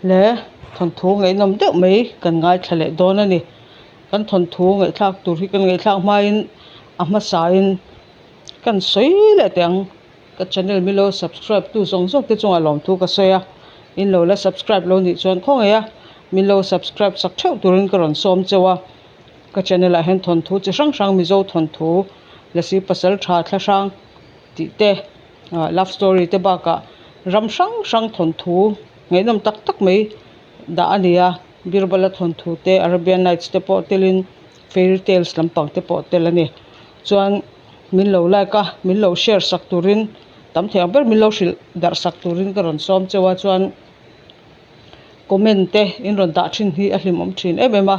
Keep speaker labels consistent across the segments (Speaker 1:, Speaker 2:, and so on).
Speaker 1: Le, thawnthu ngaihnawm deuh mai kan ngaithla leh dawn a ni. Kan thawnthu ngaihthlak tur hi kan ngaihthlak hmain a hmasain kan sawi leh teh ang. Ka channel milo subscribe tu zawng zawng te chungah lawmthu ka sawi a, in lo la subscribe lo nih chuan khawngaih a, min lo subscribe sak theuh turin ka rawn sawm cheu a. Ka channel ah hian thawnthu chi hrang hrang Mizo thawnthu, Lasi Pasal Tha Thla Hrang tih te, love story te bakah ram hrang hrang thawnthu ngaihnawm tak tak mai dah a ni a, Birbala thawnthu te, Arabian Nights te pawh telin fairy tales lampang te pawh tel a ni. Chuan min lo like a, min lo share sak turin tam thei ang ber min lo hrilh darh sak turin ka rawn sawm cheu a, chuan comment te in rawn dah thin hi a hlimawm thin em em a,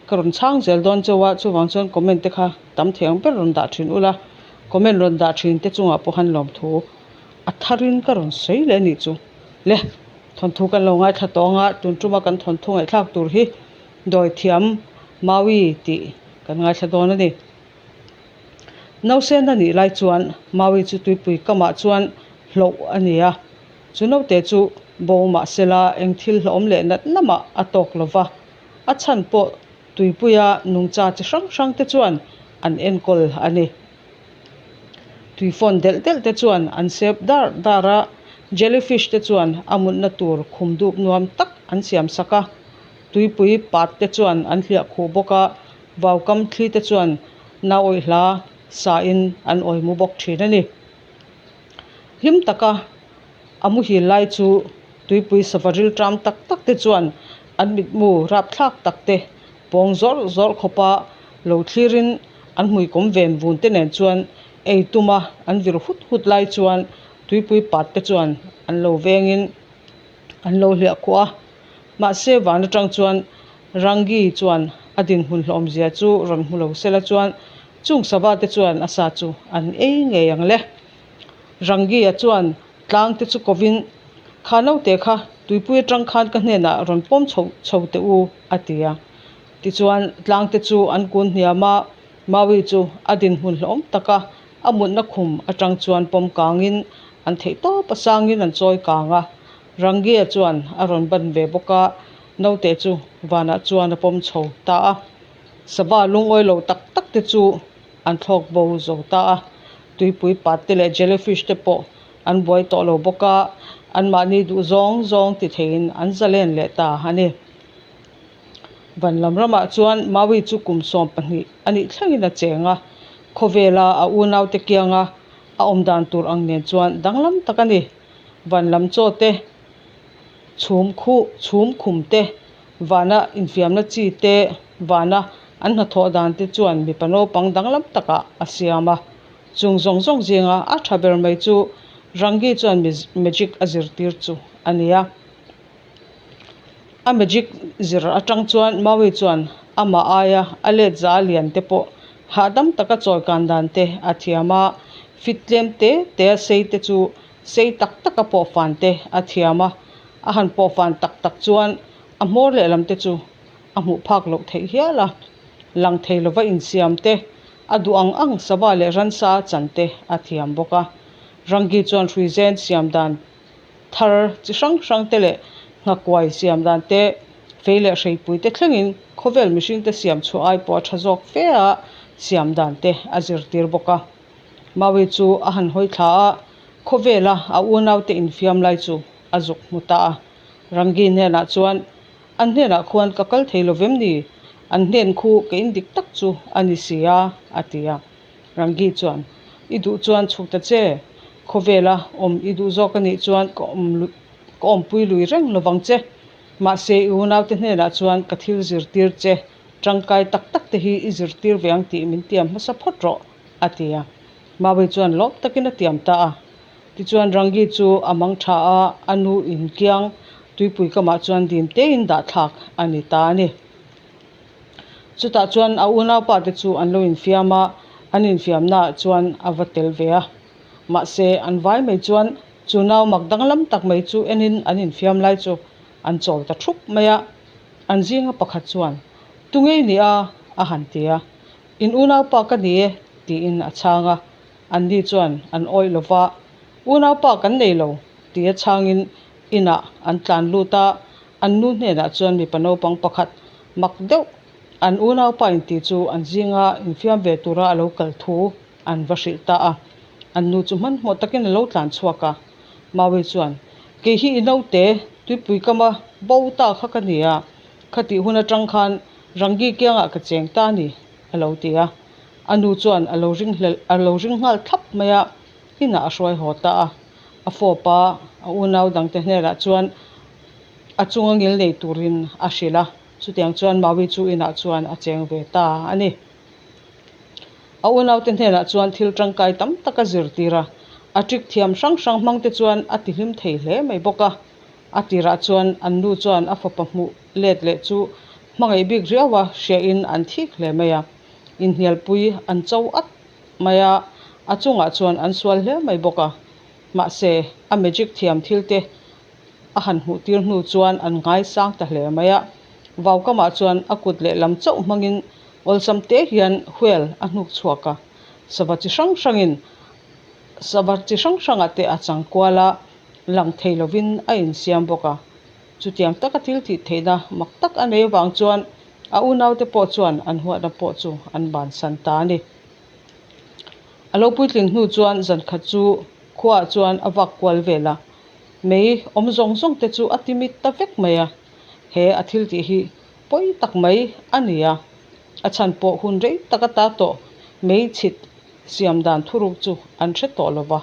Speaker 1: ka rawn chhang zel dawn cheu a, chuvang chuan comment te kha tam thei ang ber rawn dah thin ula, comment rawn dah thin te chungah pawh khan lawmthu a tharin ka rawn sawi leh a nih chu le. Thawnthu kan lo ngaithla tawng a, tun tuma kan thawnthu ngaihthlak tur hi Dawithiam Maui tih kan ngaithla dawn a ni. Nausen a nih lai chuan Maui chu tuipui kamah chuan hloh a ni a, chu naute chu bo mahsela eng thil hlauhawm leh nat namah a tawk lo va, a chhan pawh tuipuia nungcha chi hrang hrang te chuan an enkawl a ni. Tui fawn delh delh te chuan an sep dar dar a, jellyfish te chuan a mutna tur khum dup nuam tak an siam sak a, tuipui pat te chuan an hliah khuh bawk a, Vaukam thli te chuan nauawih hla sa in an awi mu bawk thin a ni. Hlim taka a muhil lai chu tuipui sava ril ṭam tak tak te chuan an mitmu rapthlak tak te pawng zawrh zawrh khawpa lo thlirin an hmuikawm ven vun te nen chuan ei tuma an vir hut hut lai chuan tuipui pat te chuan an lo vengin an lo hliah khuah a. Mahse van atang chuan Rangi chuan a dinhmun hlawmzia chu rawn hmu lo sela chuan chung sava te chuan a sa chu an ei ngei ang le. Rangi-a chuan tlang te chu kovin, Kha naute kha tuipui atang khan ka hnenah rawn pawm chho chho teh u, a ti a. Tichuan tlang te chu an kun hniam a, Maui chu a dinhmun hlawm taka a mutna khum atang chuan pawm kangin an theih tawp a sangin an chawi kang a. Rangia chuan a rawn ban ve bawk a, naute chu vanah chuan a pawm chho ta a. Sava lungawi lo tak tak te chu an thlawk bo zo ta a, tuipui pat te leh jellyfish te pawh an buai tawh lo bawk a, anmahni duh zawng zawng ti theiin an zalen leh ta a ni. Van lam ramah chuan Maui chu kum 12 a nih thlengin a cheng a, khawvela a unaute kianga a awm dan tur ang nen chuan danglam tak a ni. Van lam chaw te, chhum khuh, chhum khum te, vana infiamna chi te, vana an hnathawh dan te chuan mipa naupang danglam takah a siam a. Chung zawng zawng zinga a tha ber mai chu Rangi chuan magic a zirtir chu a ni a. A magic zir atang chuan Maui chuan amah aia a let za lian te pawh hahdam taka chawikan dan te a thiam a, fit tlem te te a sei te chu sei tak taka pawhfan te a thiam a, a han pawhfan tak tak chuan a hmawr lehlam te chu a hmuh phak loh theih hial a, lang thei lova insiam te, a duh ang ang sava leh ransa chan te a thiam bawk a. Rangi chuan hruizen siam dan thar chi hrang hrang te leh nghakuai siam dan te, fei leh hreipui te thlengin khawvel mihring te siam chhuah ai pawh a tha zawk fe a siam dan te a zirtir bawk a. Maui chu a han hawi thla a, khawvela a unaute infiam lai chu a zuk hmu ta a. Rangi hnenah chuan, An hnenah khuan ka kal thei lo vem ni? An hnen khu ka in dik tak chu a ni si a, a ti a. Rangi chuan, I duh chuan chhuk ta che, khawvela awm i duh zawk a nih chuan ka awm ka awmpui lui reng lovang che. Mahse i unaute hnenah chuan ka thil zirtir che, tangkai tak tak te hi i zirtir ve ang tih min tiam hmasa phawt rawh, a ti a. Maui chuan lawm takin a tiam ta a. Tichuan Rangi chu a mang tha a, a nu inkiang tuipui kamah chuan dim tein dah thlak a ni ta a ni. Chutah chuan a unaupa te chu an lo infiam a, an infiamnaah chuan a va tel ve a. Mahse, an vai mai chuan chu nau mak danglam tak mai chu enin an infiam lai chu an chawl ta thup mai a. An zinga pakhat chuan, Tungei ni a? a han ti a. In unaupa ka ni e, tiin a chhang a. Anni chuan an awih lo va, Unaupa kan nei lo, tia chhangin inah an tlan lut a. An nu hnenah chuan mipa naupang pakhat mak deuh an unaupa inti chu an zinga infiam ve tura a lo kal thu an va hrilh ta a. An nu chu hmanhmawh takin a lo tlan chhuak a. Maui chuan, Kei hi i naute tuipui kama bo ta kha ka ni a, khatih hun atang khan Rangi kiangah ka cheng ta a ni, a lo ti a. A nu chuan a lo ring hlelh a lo ring nghal thlap mai a, inah a hruai haw ta a. A fawp a, a unau dangte hnenah chuan a chunga ngil nei turin a hrilh a. Chutiang chuan Maui chu inah chuan a cheng ve ta a ni. A unaute hnenah chuan thil tangkai tam tak a zirtir a, a trick thiam hrang hrang hmangte chuan a tihlim thei hle mai bawk a. A tirah chuan an nu chuan a fapa hmuh let leh chu hmangaih bik riau a hriain an thik hle mai a, inhnialpui an cho at mai a, a chungah chuan an sual hle mai bawk a. Mahse, a magic thiam thilte a han hmuh tir hnu chuan an ngaisang ta hle mai a, vaukamah chuan a kut lehlam chauh hmangin awlsam te hian whale a hnuk chhuak a, sava chi hrang hrangin sava chi hrang hrangah te a chang kual a, lang thei lovin a insiam bawk a. Chutiang taka thil tih theihna mak tak a nei avang chuan a unaute pawh chuan an huatna pawh chu an bansan ta a ni. A lo puitling hnu chuan zankhat chu khuaah chuan a vak kual vel a, mei awm zawng zawng te chu a ti mit ta vek mai a, he a thil tih hi pawi tak mai a ni a, a chhan pawh hun rei tak ata tawh mei chhit siam dan thuruk chu an hre tawh lo va,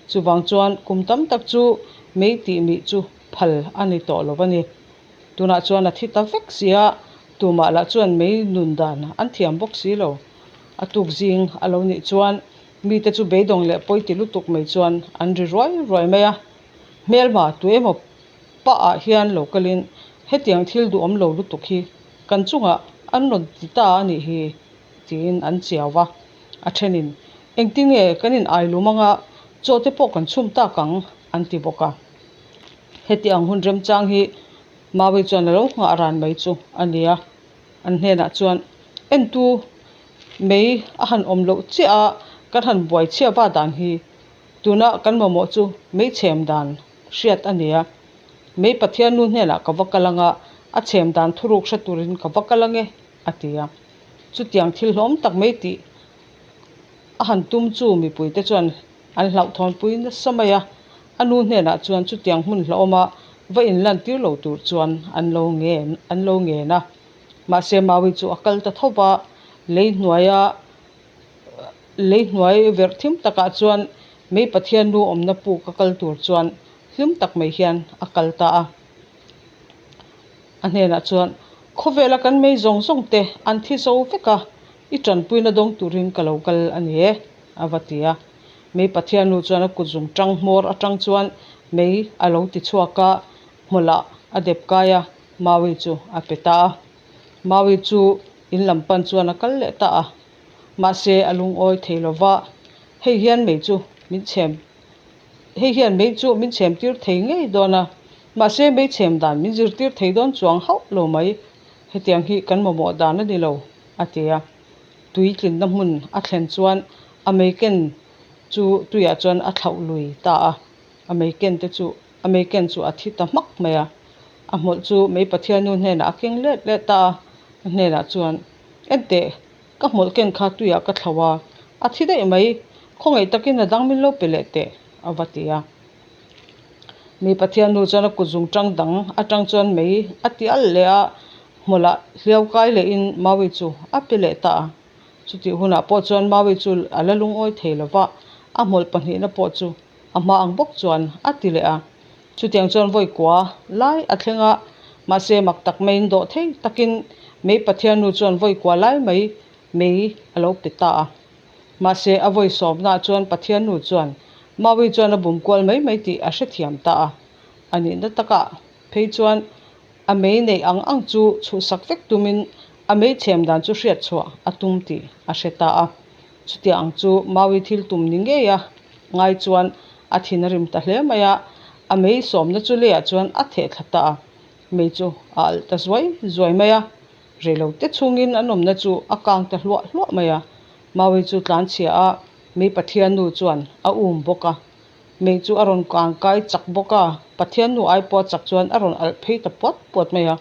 Speaker 1: chuvang chuan kum tam tak chu mei tih mih chu phal a ni tawh lo a ni. Tunah chuan a thi ta vek si a, tumah lah chuan mei nun dan an thiam bawk si lo. A tuk zing a lo nih chuan mite chu beidawng leh pawi ti lutuk mai chuan an ri ruai ruai mai a. Hmelma tu emaw pah ah hian lo kalin hetiang thil duhawm lo lutuk hi kan chungah an rawn ti ta a nih hi tiin an chiau va. A thenin engtin nge kan in ailum anga chaw te pawh kan chhum tak ang an ti bawk a. Heti ang hun remchang hi Maui chuan a lo nghah ran mai chu a ni a. An hnenah chuan, Entu, mei a han awm loh chiah a, kan han buai chhia va dan hi. Tuna kan mamawh chu mei chhem dan hriat a ni a. Mei Pathian nu hnenah ka va kal ang a, a chhem dan thuruk hre turin ka va kal ang e, a ti a. Chutiang thil hlawm tak mai tih a han tum chu mipuite chuan an hlauhthawnpui nasa mai a. A nu hnenah chuan chutiang hmun hlauhawma va inlantir lo tur chuan an lo ngen an lo ngen a. Mahse Maui chu a kal ta tho va, lei hnuaia lei hnuai verh thim takah chuan Mei Pathian nu awmna puk a kal tur chuan hlim tak mai hian a kal ta a. A hnenah chuan, Khawvela kan mei zawng zawng te an thi zo vek a, i tanpuina dawng turin ka lo kal a ni e, a va ti a. Mei Pathian nu chuan a kut zung tang hmawr atang chuan mei a lo ti chhuak a, hmawlh a dep kai a, Maui chu a pe ta a. Maui chu in lam pan chuan a kal leh ta a. Mahse a lungawi thei lo va, hei hian mei chu min chhem hei hian mei chu min chhem tir thei ngei dawn a, mahse mei chhem dan min zirtir thei dawn chuang hauh lo mai. Hetiang hi kan mamawh dan a ni lo, a ti a. Tui tlinna hmun a thlen chuan a meiken chu tuiah chuan a thlauh lui ta a, a meiken te chu a meiken chu a thi ta hmak mai a. A hmawlh chu mei Pathian nu hnenah a keng let let ta a, a hnenah chuan, Enteh, ka hmawlh ken kha tuiah ka thlauh a, a thi daih mai, khawngaih takin a dang min lo pe leh teh, a va ti a. Mei Pathian nu chuan a kut zung tang dang atang chuan mei a ti alh leh a, Hmawlh hliau kai lehin Maui chu a pe leh ta a. Chutih hunah pawh chuan Maui chu a la lungawi thei lo va, a hmawlh pahnihna pawh chu a hma ang bawk chuan a ti leh a. Chutiang chuan vawi kua lai a thleng a, mahse mak tak maiin dawh thei takin Mei Pathian nu chuan vawi kua lai mai mei a lo pe ta a. Mahse a vawi sawmnaah chuan Pathian nu chuan Maui chuan a bum kual mai mai tih a hrethiam ta a. A nihna takah phei chuan A mei neih ang ang chu chhuhsak vek tumin a mei chhem dan chu hriat chhuah a tum tih a hre ta a. Chutiang ang chu Maui thil tum ni ngei a ngai chuan a thin a rim ta hle mai a, a mei sawmna chu leiah chuan a theh thla ta a, mei chu a alh ta zuai zuai mai a. Reilote chhungin an awmna chu a kang ta hluah hluah mai a, Maui chu tlanchhia a, mei Pathian nu chuan a um bawk a. Mei chu a rawn kang kai chak bawk a, Pathian nu ai pawh a chak chuan a rawn alh phei ta puat puat mai a.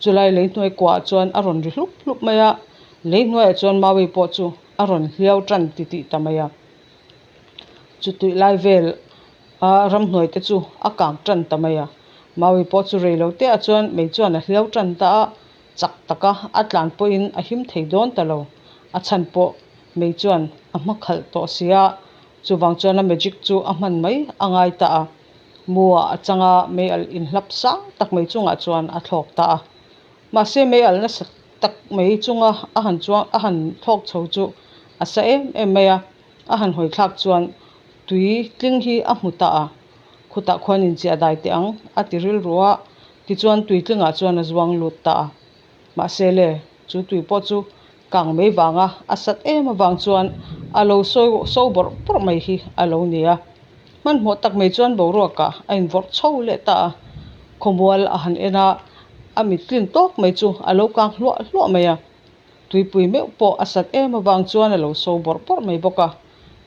Speaker 1: Chulai lei hnuai kuahah chuan a rawn ri hlup hlup mai a, lei hnuaiah chuan Maui pawh chu a rawn hliau tan titih ta mai a. Chutih lai vel a ramhnuai te chu a kang tan ta mai a, Maui pawh chu rei lo te ah chuan mei chuan a hliau tan ta a, chak taka a tlan pawhin a him thei dawn ta lo, a chhan pawh mei chuan a hma khalh tawh si a, chuvang chuan a magic chu a hman mai a ngai ta a, mu ah a chang a, mei alh inhlap sang tak mai chungah chuan a thlawk ta a, mahse mei alh nasa tak mai chunga a han chuang a han thlawk chho chu a sa em em mai a. A han hawi thlak chuan tui tling hi a hmu ta a, khutah khuan inchiah dai teh ang a ti rilru a, tichuan tui tlingah chuan a zuang lut ta a. Mahse le, chu tui pawh chu kang mai vanga a sat em avang chuan a lo sawi so bawrh bawrh mai hi a lo ni a. Hmanhmawh tak mai chuan boruakah a invawrh chho leh ta a, khawmual a han en a, a mit tlin tawk mai chu a lo kang hluah hluah mai a. Tuipui meuh pawh a sat em avang chuan a lo so bawrh bawrh mai bawk a,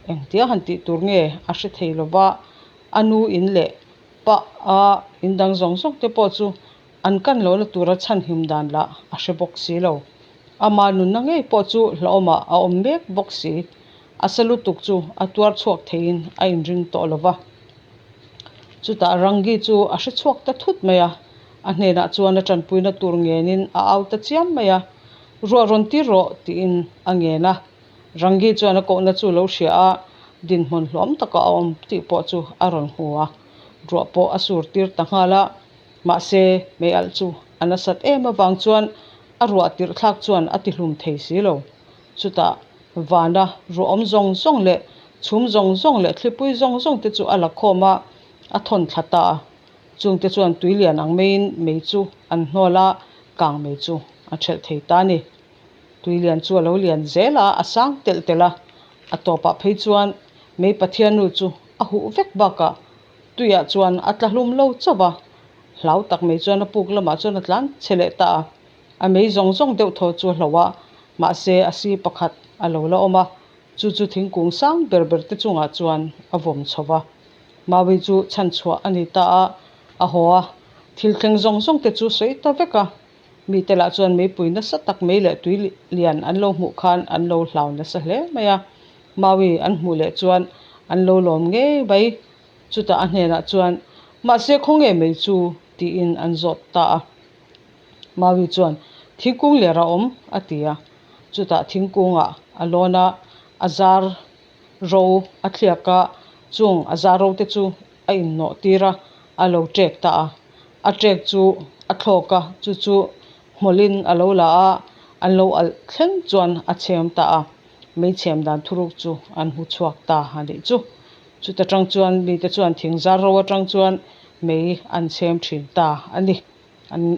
Speaker 1: engtia han tih tur nge a hre thei lo va, a nu in leh pa a in dang zawng zawng te pawh chu an kan lohna tura chhanhim dan lah a hre bawk si lo. Ama nunna ngei pawh chu hlauhawmah a awm mek bawk si, a sa lutuk chu a tuar chhuak theiin a inring tawh lo va. Chutah Rangi chu a hre chhuak ta thut mai a, A hnenah chuan a tanpuina tur ngenin a au ta chiam mai a, Ruah rawn tir rawh, tiin a ngen a. Rangi chuan a kohna chu lo hria a, dinhmun hluam taka a awm tih pawh chu a rawn hmu a. Ruah pawh a sur tir ta nghal a, mahse mei alh chu a nasat em avang chuan a ruah tirh thlak chuan a tihlum thei si lo. Chutah vana ruah awm zawng zawng leh chhum zawng zawng leh thlipui zawng zawng te chu a la khawm a, a thawn thla ta a. Chungte chuan tui lian ang maiin mei chu an hnawl a, kang mei chu a thelh thei ta a ni. Tui lian chu a lo lian zel a, a sang telh telh a, a tawpah phei chuan mei Pathiannu chu a huh vek bakah tuiah chuan a tla hlum lo chauh va, hlau tak mai chuan a puk lamah chuan a tlan chhe leh ta a. A mei zawng zawng deuh thaw chu a hloh a, mahse a si pakhat a lo la awm a, chu chu thingkung sang ber ber te chungah chuan a vawm chho va. Maui chu chhanchhuah a ni ta a, a haw a, thil thleng zawng zawng te chu sawi ta vek a. Mite lah chuan meipui nasa tak mei leh tui lian an lo hmuh khan an lo hlau nasa hle mai a. Maui an hmuh leh chuan an lo lawm ngei mai. Chutah a hnenah chuan, Mahse khawnge mei chu? tiin an zawt ta a. Maui chuan, Thingkung ler a awm, a ti a. Chutah thingkungah a lawn a, a zar ro a thliak a, chung a zar ro te chu a inhnawh tir a, a lo ṭek ta a. A ṭek chu a thlawk a, chu chu hmawlhin a lo la a, an lo alh thleng chuan a chhem ta a, mei chhem dan thuruk chu an hmu chhuak ta a nih chu. Chuta tang chuan mite chuan thing zar ro atang chuan mei an chhem thin ta a ni. An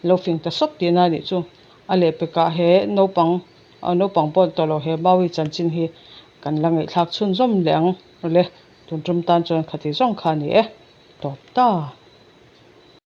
Speaker 1: lo fing ta sawt tihna a nih chu. A lehpekah he naupang Aw naupang pawh tawh lo he Maui chanchin hi kan la ngaihthlak chhunzawm leh ang le tun tum tan chuan khati zawng kha a ni e tawp ta.